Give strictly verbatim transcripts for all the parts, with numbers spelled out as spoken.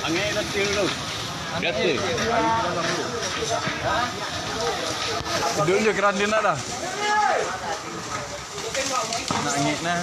Angek dah tiur tu. Gata. Duduk je kerandin nak dah. Nak angek nah.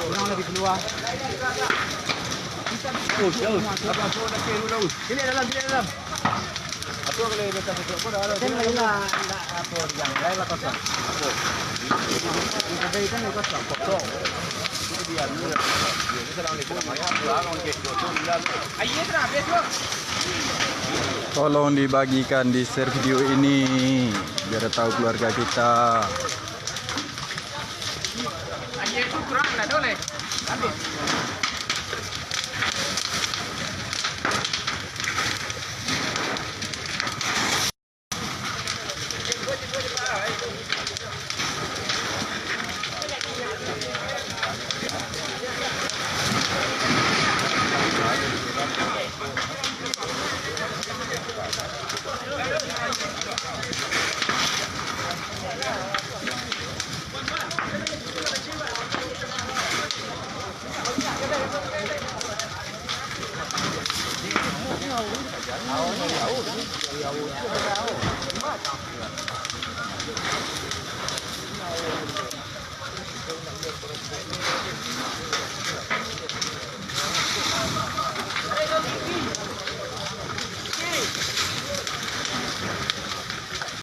Urang lagi kalua. Oh, jauh. Sini dalam, sini dalam. Apo kalau minta foto apo dah ada? Kan lain lah, ndak apo, yang lain lah kosong. Apo? Yang tadi kan kosong. Kosong. Itu dia dulu. Dia ni sedang lihat. Namanya pulang, oke. Ayo, sudah habis, Bro. Tolong dibagikan, di-share video ini, biar tahu keluarga kita.